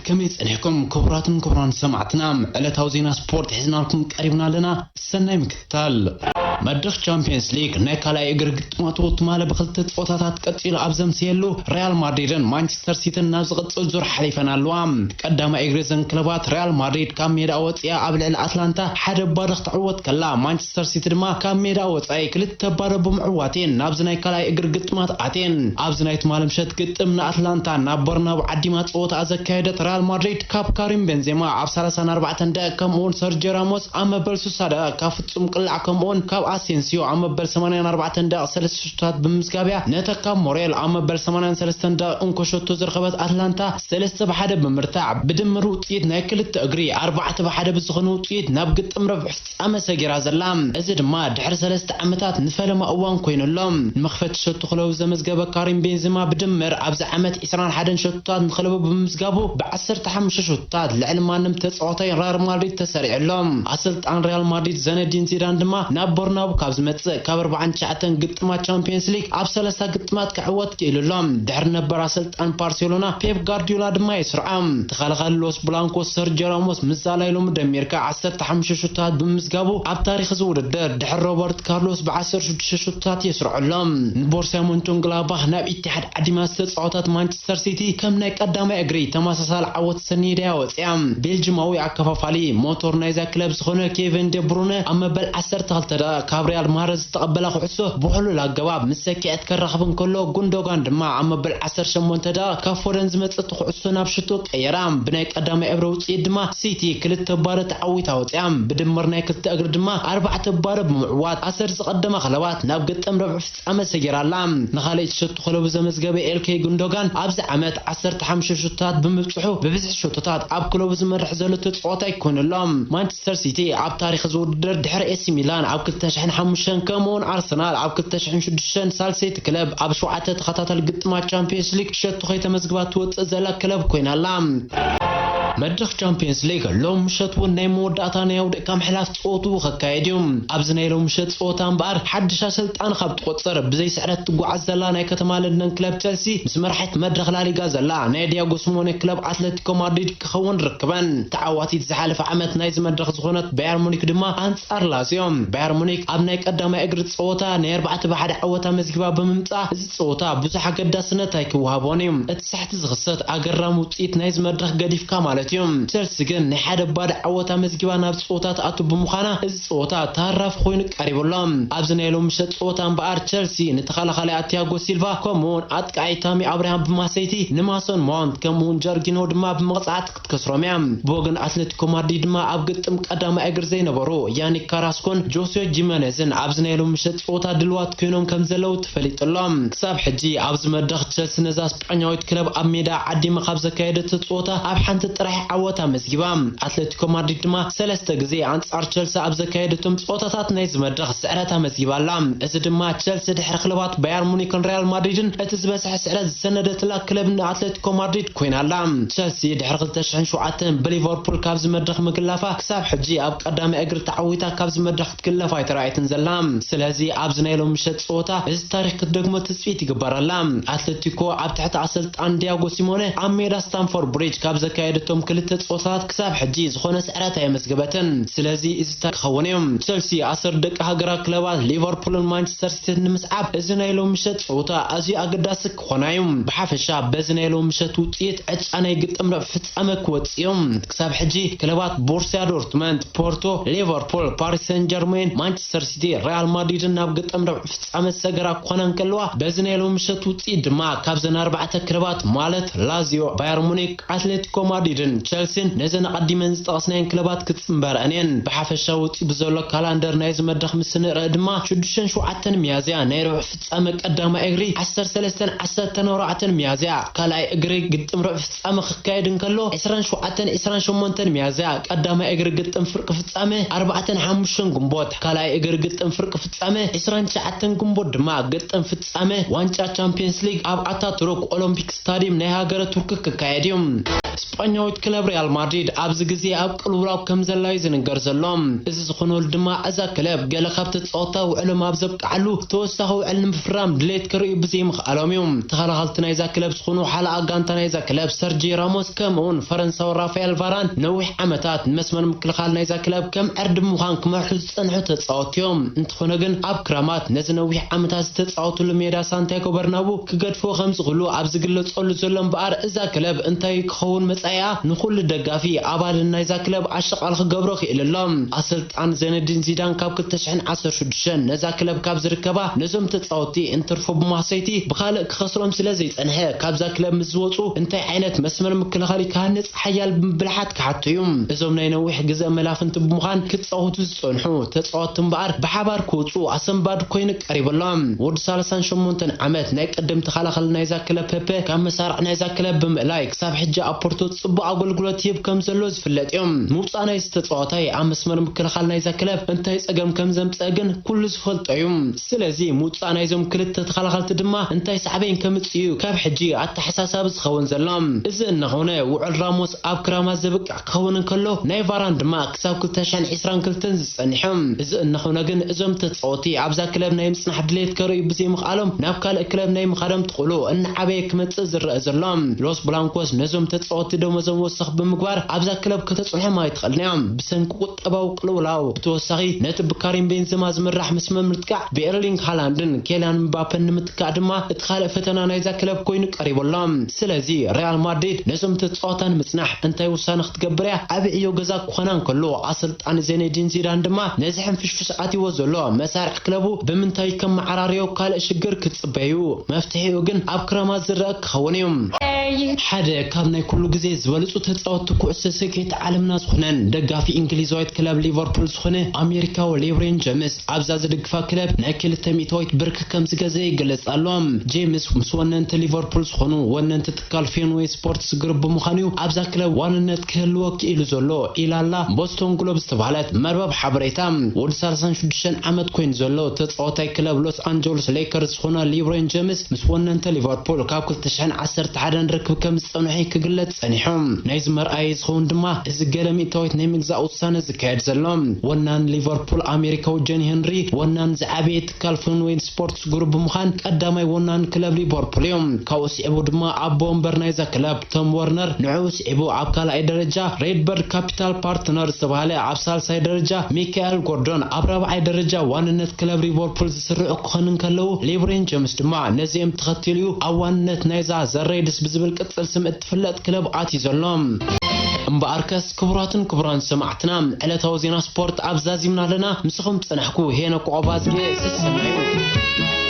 ከመይ ጸኒሕኩም ክቡራትን ክቡራን ሰማዕትና? ዕለታዊ ዜና ስፖርት ሒዝናልኩም ቀሪብና ኣለና። ሰናይ ምክትታል። መድረኽ ቻምፒየንስ ሊግ ናይ ካልኣይ እግሪ ግጥማቱ ትማሊ ብክልተ ጸወታታት ቀጺሉ ኣብ ዘምሰየሉ፣ ሪያል ማድሪድን ማንቸስተር ሲቲን ናብ ዝቕጽል ዙር ሓሊፈን ኣለዋ። ቀዳማይ እግሪ እዘን ክለባት፣ ሪያል ማድሪድ ካብ ሜዳ ወጺኣ ኣብ ልዕሊ ኣትላንታ ሓደ ባዶ ክትዕወት ከላ፣ ማንቸስተር ሲቲ ድማ ካብ ሜዳ ወጻኢ ክልተ ባዶ ብምዕዋት እየን ናብዚ ናይ ካልኣይ እግሪ ግጥማት ኣትየን። ኣብዚ ናይ ትማሊ ምሸት ግጥም ንኣትላንታ ናብ በርናቡ ዓዲማ ጸወታኣ ዘካየደት ሪያል ማድሪድ፣ ካብ ካሪም ቤንዜማ ኣብ ሰላሳን ኣርባዕተን ደቂቕ፣ ከምኡውን ሰርጂዮ ራሞስ ኣብ መበል ስሳ ደቂቕ ካብ ፍጹም ቅላዕ፣ ከምኡውን ካብ ኣሴንሲዮ ኣብ መበል ሰማንያን ኣርባዕተን ደቂቕ ሰለስተ ሸቶታት ብምምዝጋብ እያ፣ ነታ ካብ ሞሬል ኣብ መበል ሰማንያን ሰለስተን ደቂቕ እንኮ ሸቶ ዝረኸበት ኣትላንታ ሰለስተ ብሓደ ብምርታዕ፣ ብድምር ውጽኢት ናይ ክልተ እግሪ ኣርባዕተ ብሓደ ብዝኾነ ውጽኢት ናብ ግጥም ረብሕ ፍጻመ ሰጊራ ዘላ። እዚ ድማ ድሕሪ ሰለስተ ዓመታት ንፈለማ እዋን ኮይኑ ኣሎ። ንመኽፈቲ ሸቶ ክለቡ ዘመዝገበ ካሪም ቤንዜማ፣ ብድምር ኣብዚ ዓመት ዕስራን ሓደን ሸቶታት ንክለቡ ብምምዝጋቡ፣ ብዓሰርተ ሓሙሽተ ሸቶታት ልዕሊ ማንም ተጻዋታይ ሪያል ማድሪድ ተሰሪዑ ኣሎ። ኣሰልጣን ሪያል ማድሪድ ዘነዲን ዚዳን ድማ ናብ በርናቡ ካብ ዝመጽእ፣ ካብ ኣርባዓን ትሽዓተን ግጥማት ቻምፒየንስ ሊግ ኣብ ሰላሳ ግጥማት ክዕወት ክኢሉ ኣሎ። ድሕሪ ነበር ኣሰልጣን ባርሴሎና ፔፕ ጋርዲዮላ ድማ ይስርዖ። ተኸላኻሊ ሎስ ብላንኮስ ሰርጂዮ ራሞስ ምስ ዛላይ ሎሚ ደሚርካ ዓሰርተ ሓሙሽተ ሸቶታት ብምምዝጋቡ፣ ኣብ ታሪኽ እዚ ውድድር ድሕሪ ሮበርት ካርሎስ ብዓሰርተ ሽዱሽተ ሸቶታት የስርዖ ኣሎ። ንቦርሲያ ሞንቸንግላባኽ ናብ ኢቲሓድ ዓዲማ ዝተጻወተት ማንቸስተር ሲቲ፣ ከም ናይ ቀዳማይ እግሪ ተመሳሳሊ ዓወት ሰኒዳ እያ ወጺኣ። ቤልጅማዊ ኣከፋፋሊ ሞቶር ናይዛ ክለብ ዝኾነ ኬቨን ደ ብሩነ፣ ኣብ መበል ዓሰርተ ክልተ ደቂቕ ካብ ሪያድ ማህረዝ ዝተቐበላ ኩዕሶ ብሕሉል ኣገባብ ምስ ሰኪዐት ከራኽብ እንከሎ፣ ጉንዶጋን ድማ ኣብ መበል ዓሰርተ ሸሞንተ ደቂቕ ካብ ፎደን ዝመጸት ኩዕሶ ናብ ሽቶ ቀየራ። ብናይ ቀዳማይ እብረ ውጽኢት ድማ ሲቲ ክልተ ባዶ ተዓዊታ ወጺኣ። ብድምር ናይ ክልተ እግሪ ድማ ኣርባዕተ ባዶ ብምዕዋት፣ ኣሰር ዝቐደማ ክለባት ናብ ግጥም ረብዕ ፍጻመ ሰጊራ ኣላ። ንኻልኣይቲ ሸቶ ክለቡ ዘመዝገበ ኤልኬይ ጉንዶጋን፣ ኣብዚ ዓመት ዓሰርተ ሓሙሽተ ሸቶታት ብምብጽሑ፣ ብብዝሒ ሸቶታት ኣብ ክለቡ ዝመርሕ ዘሎ ተጻዋታይ ኮይኑ ኣሎ። ማንቸስተር ሲቲ ኣብ ታሪኽ እዚ ውድድር፣ ድሕሪ ኤሲ ሚላን ኣብ ክልተ ሽሕን ሓሙሽተን፣ ከምኡውን ኣርሰናል ኣብ ክልተ ሽሕን ሽዱሽተን፣ ሳልሰይቲ ክለብ ኣብ ሸውዓተ ተኸታታሊ ግጥማት ቻምፒየንስ ሊግ ሸቶ ከይተመዝግባ ትወጽእ ዘላ ክለብ ኮይና ኣላ። መድረኽ ቻምፒየንስ ሊግ ሎም ምሸት እውን ናይ መወዳእታ ናይ ኣውድቕካ ምሕላፍ ጸወትኡ ከካየድ እዩ። ኣብዚ ናይ ሎም ምሸት ጸወታ እምበኣር፣ ሓድሽ ኣሰልጣኒ ካብ ትቆጽር፣ ብዘይ ስዕረት ትጓዓዝ ዘላ ናይ ከተማ ለንደን ክለብ ቸልሲ፣ ምስ መራሒት መድረኽ ላሊጋ ዘላ ናይ ዲያጎ ሲሞኔ ክለብ ኣትለቲኮ ማድሪድ ክኸውን ርክበን። ተዓዋቲት ዝሓለፈ ዓመት ናይዚ መድረኽ ዝኾነት ባየር ሙኒክ ድማ ኣንጻር ላዚዮ። ባየር ሙኒክ ኣብ ናይ ቀዳማይ እግሪ ጸወታ ናይ ኣርባዕተ ብሓደ ዓወታ መዝጊባ ብምምጻእ፣ እዚ ጸወታ ብዙሕ ኣገዳስነት ኣይክወሃቦን እዩ። እቲ ሳሕቲ ዝኽሰት ኣገራሚ ውጽኢት ናይዚ መድረኽ ገዲፍካ ማለት እዩ። ቸልሲ ግን ናይ ሓደ ባዶ ዓወታ መዝጊባ ናብ ጸወታ ትኣቱ ብምዃና፣ እዚ ጸወታ ተሃራፊ ኮይኑ ቀሪቡ ኣሎ። ኣብዚ ናይ ሎሚ ምሸት ጸወታ እምበኣር፣ ቸልሲ ንተኸላኻሊኣ ቲያጎ ሲልቫ፣ ከምኡውን ኣጥቃዒ ታሚ ኣብርሃም ብማሰይቲ፣ ንማሶን ማውንት፣ ከምኡውን ጀርጊኖ ድማ ብመቕጻዕቲ ክትከስሮም እያ። ብወገን ኣትለቲኮ ማድሪድ ድማ ኣብ ግጥም ቀዳማይ እግሪ ዘይነበሩ ያኒክ ካራስኮን ጆሴ ጂመኔዝን ኣብዚ ናይ ሎሚ ምሸት ጸወታ ድልዋት ኮይኖም ከም ዘለዉ ተፈሊጡ ኣሎ። ክሳብ ሕጂ ኣብዚ መድረኽ ቸልሲ ነዛ ስጳኛዊት ክለብ ኣብ ሜዳ ዓዲማ ካብ ዘካየደቶ ጸወታ ኣብ ሓንቲ ጥራሕ ዓወት ኣመዝጊባ። ኣትለቲኮ ማድሪድ ድማ ሰለስተ ግዜ ኣንጻር ቸልሲ ኣብ ዘካየደቶም ጸወታታት ናይዚ መድረኽ ስዕረት ኣመዝጊባ ኣላ። እዚ ድማ ቸልሲ ድሕሪ ክለባት ባየር ሙኒክን ሪያል ማድሪድን እቲ ዝበዝሐ ስዕረት ዝሰነደትላ ክለብ ንኣትለቲኮ ማድሪድ ኮይና ኣላ። ቸልሲ ድሕሪ ክልተ ሽሕን ሸውዓተን ብሊቨርፑል ካብዚ መድረኽ ምግላፋ፣ ክሳብ ሕጂ ኣብ ቀዳማይ እግሪ ተዓዊታ ካብዚ መድረኽ ክትግለፍ ኣይተራእየትን ዘላ። ስለዚ ኣብዚ ናይ ሎሚ ምሸት ጸወታ እዚ ታሪኽ ክትደግሞ ትጽቢት ይግበረላ። ኣትለቲኮ ኣብ ትሕቲ ኣሰልጣን ዲያጎ ሲሞኔ ኣብ ሜዳ ስታንፎርድ ብሪጅ ካብ ዘካየደቶም ክልተ ጸወታታት ክሳብ ሕጂ ዝኾነ ስዕረት ኣየመዝገበትን። ስለዚ እዚ ታሪኽ ክኸውን እዩ። ቸልሲ ኣሰር ደቂ ሃገራ ክለባት ሊቨርፑልን ማንቸስተር ሲቲን ንምስዓብ፣ እዚ ናይ ሎሚ ምሸት ጸወታ ኣዝዩ ኣገዳሲ ክኾና እዩ። ብሓፈሻ በዚ ናይ ሎሚ ምሸት ውጽኢት ዕጫ ናይ ግጥም ርብዕ ፍጻመ ክወጽእ እዩ። ክሳብ ሕጂ ክለባት ቦርሲያ ዶርትመንድ፣ ፖርቶ፣ ሊቨርፑል፣ ፓሪስ ሰን ጀርሜን፣ ማንቸስተር ሲቲ፣ ሪያል ማድሪድን ናብ ግጥም ርብዕ ፍጻመ ዝሰገራ ክኾና እንከለዋ፣ በዚ ናይ ሎሚ ምሸት ውጽኢት ድማ ካብዘን ኣርባዕተ ክለባት ማለት ላዚዮ፣ ባየር ሙኒክ፣ ኣትሌቲኮ ማድሪድን ቸልሲን ነዘን ኣቐዲመን ዝጠቐስናየን ክለባት ክጽንበረአን እየን። ብሓፈሻ ውጽኢት ብዘሎ ካላንደር ናይዚ መድረኽ ምስ ንርኢ ድማ ሽዱሽተን ሸውዓተን ሚያዝያ ናይ ርብዕ ፍጻመ ቀዳማይ እግሪ፣ ዓሰርተ ሰለስተን ዓሰርተን ኣርባዕተን ሚያዝያ ካልኣይ እግሪ ግጥም ርብዕ ፍጻመ ክካየድ እንከሎ፣ ዕስራን ሸውዓተን ዕስራን ሸሞንተን ሚያዝያ ቀዳማይ እግሪ ግጥም ፍርቂ ፍጻመ፣ ኣርባዕተን ሓሙሽተን ግንቦት ካልኣይ እግሪ ግጥም ፍርቂ ፍጻመ፣ ዕስራን ትሽዓተን ግንቦት ድማ ግጥም ፍጻመ ዋንጫ ቻምፒየንስ ሊግ ኣብ ኣታቱርክ ኦሎምፒክ ስታዲየም ናይ ሃገረ ቱርክ ክካየድ እዩ። ስጳኛዊት ክለብ ሪያል ማድሪድ ኣብዚ ግዜ ኣብ ቅልውላው ከም ዘላ እዩ ዝንገር ዘሎ። እዚ ዝኾነሉ ድማ እዛ ክለብ ገለ ካብ ተጻወትታ ውዕሎም ኣብ ዘብቅዓሉ ተወሳኺ ውዕል ንምፍራም ድሌት ክርእዩ ብዘይምኽኣሎም እዩ። ተኸላኸልቲ ናይዛ ክለብ ዝኾኑ ሓለኣ ጋንታ ናይዛ ክለብ ሰርጂ ራሞስ ከምኡውን ፈረንሳዊ ራፋኤል ቫራን ነዊሕ ዓመታት ንመስመር ምክልኻል ናይዛ ክለብ ከም ዕርዲ ምዃን ክመርሑ ዝጸንሑ ተጻወትቲ እዮም። እንተኾነ ግን ኣብ ክራማት ነዚ ነዊሕ ዓመታት ዝተጻወትሉ ሜዳ ሳንቲያጎ በርናቡ ክገድፍዎ ከም ዝኽእሉ ኣብ ዝግለጸሉ ዘሎ እምበኣር እዛ ክለብ እንታይ ክኸውን መጻኢኣ ንኹሉ ደጋፊ ኣባልን ናይዛ ክለብ ኣሸቓል ክገብሮ ክእል ኣሎ። ኣሰልጣን ዘነዲን ዚዳን ካብ ክልተ ሽሕን ዓሰርተ ሽዱሽተን ነዛ ክለብ ካብ ዝርከባ ነዞም ተጻወትቲ እንትርፎ ብማክሰይቲ ብኻልእ ክኸስሮም ስለ ዘይጸንሐ ካብዛ ክለብ ምስ ዝወጹ እንታይ ዓይነት መስመር ምክልኻል ክሃንጽ ሓያል ብልሓት ክሓቱ እዩ። እዞም ናይ ነዊሕ ግዘ መላፍንቲ ብምዃን ክጻወቱ ዝጸንሑ ተጻወትቲ እምበኣር ብሓባር ክወጹ ኣሰንባዲ ኮይኑ ቀሪቡ ኣሎ። ወዲ ሰላሳን ሸሞንተን ዓመት ናይ ቅድም ተኸላኸሊ ናይዛ ክለብ ፔፔ ካብ መሳርዕ ናይዛ ክለብ ብምእላይ ክሳብ ሕጂ ኣብ ፖርቶ ጽቡቕ ኣገልግሎት ይህብ ከም ዘሎ ዝፍለጥ እዩ። ምውጻእ ናይዚ ተጻዋታይ ኣብ መስመር ምክልኻል ናይዛ ክለብ እንታይ ጸገም ከም ዘምጸእ ግን ኩሉ ዝፈልጦ እዩ። ስለዚ ምውጻእ ናይዞም ክልተ ተኸላኸልቲ ድማ እንታይ ሳዕቤን ከምጽእ እዩ ካብ ሕጂ ኣተሓሳሳቢ ዝኸውን ዘሎ። እዚ እናኾነ ውዕል ራሞስ ኣብ ክራማት ዘብቅዕ ክኸውን እንከሎ ናይ ቫራን ድማ ክሳብ ክልተ ሽሕን ዕስራን ክልተን ዝጸንሑ። እዚ እናኾነ ግን እዞም ተጻወቲ ኣብዛ ክለብ ናይ ምጽናሕ ድሌት ከርእዩ ብዘይምኽኣሎም ናብ ካልእ ክለብ ናይ ምኻዶም ትኽእሉ እናዓበየ ክመጽእ ዝረአ ዘሎ። ሎስ ብላንኮስ ነዞም ተጻወቲ ደሞዞም ወሰኽ ብምግባር ኣብዛ ክለብ ከተጽንሖም ኣይትኽእልን እያ። ብሰንኪ ቁጠባዊ ቅልውላው ብተወሳኺ ነቲ ብካሪም ቤንዜማ ዝምራሕ መስመር ምጥቃዕ ብኤርሊንግ ሃላንድን ኬልያን ምባፐን ንምትካእ ድማ እቲ ካልእ ፈተና ናይዛ ክለብ ኮይኑ ቀሪቡ ኣሎ። ስለዚ ሪያል ማድሪድ ነዞም ተጻወታ ንምጽናሕ እንታይ ውሳነ ክትገብር እያ? ዓቢ ዕዮ ገዛ ክኾና እንከሎ ኣሰልጣኒ ዜኔዲን ዚዳን ድማ ነዚ ሕንፍሽፍሽ ኣትይዎ ዘሎ መሳርዕ ክለቡ ብምንታይ ከመዓራርዮ ካልእ ሽግር ክጽበዩ። መፍትሒኡ ግን ኣብ ክረማት ዝረአ ክኸውን እዩ። ሓደ ካብ ናይ ኩሉ ግዜ ዝበለጹ ተጻወትቲ ኩዕሶ ሰኪዔት ዓለምና ዝኾነን ደጋፊ እንግሊዛዊት ክለብ ሊቨርፑል ዝኾነ ኣሜሪካዊ ሌብሬን ጀምስ ኣብዛ ዝድግፋ ክለብ ናይ ክልተ ሚእታዊት ብርኪ ከም ዝገዘ ይግለጽ ኣሎ። ጄምስ ምስ ወነንቲ ሊቨርፑል ዝኾኑ ወነንቲ ትካል ፌንዌይ ስፖርትስ ግሩፕ ብምዃኑ እዩ ኣብዛ ክለብ ዋንነት ክህልዎ ክኢሉ ዘሎ ኢላላ ቦስቶን ግሎብ ዝተባህለት መርበብ ሓበሬታ። ወዲ ሰላሳን ሽዱሽተን ዓመት ኮይኑ ዘሎ ተጻዋታይ ክለብ ሎስ ኣንጀለስ ሌከርስ ዝኾነ ሊብሬን ጀምስ ምስ ወነንተ ሊቨርፑል ካብ ክልተ ሽሕን ዓሰርተ ሓደን ርክብ ከም ዝጸንሑ ክግለጽ ጸኒሑ። ናይዚ መርኣዪ ዝኸውን ድማ እዚ ገለ ሚእታዊት ናይ ምግዛእ ውሳነ ዝካየድ ዘሎ። ወናን ሊቨርፑል ኣሜሪካዊ ጆኒ ሄንሪ ወናን ዝዓበየ ትካል ፎንዌይ ስፖርትስ ግሩፕ ብምዃን ቀዳማይ ወናን ክለብ ሊቨርፑል እዩ። ካብኡ ስዒቡ ድማ ኣቦ ወንበር ናይዛ ክለብ ቶም ወርነር ንዕኡ ስዒቡ ኣብ ካልኣይ ደረጃ ሬድበርድ ካፒታል ፓርትነር ዝተባህለ ኣብ ሳልሳይ ደረጃ ሚካኤል ጎርዶን ኣብ ራብዓይ ደረጃ ዋንነት ክለብ ሊቨርፑል ዝስርዑ ክኾኑ እንከለዉ ሌብሬን ጀምስ ድማ ነዚኦም ተኸቲሉ እዩ ኣብ ዋንነት ናይዛ ዘ ሬድስ ብዝብል ቅጽል ስም እትፍለጥ ክለብ ኣትዩ ዘሎ። እምበኣርከስ ክቡራትን ክቡራን ሰማዕትና ዕለታዊ ዜና ስፖርት ኣብ ዛዚምና ኣለና። ምስኹም ጸናሕኩ ሄኖክ ቆባዝጌ ሰሰናዩ።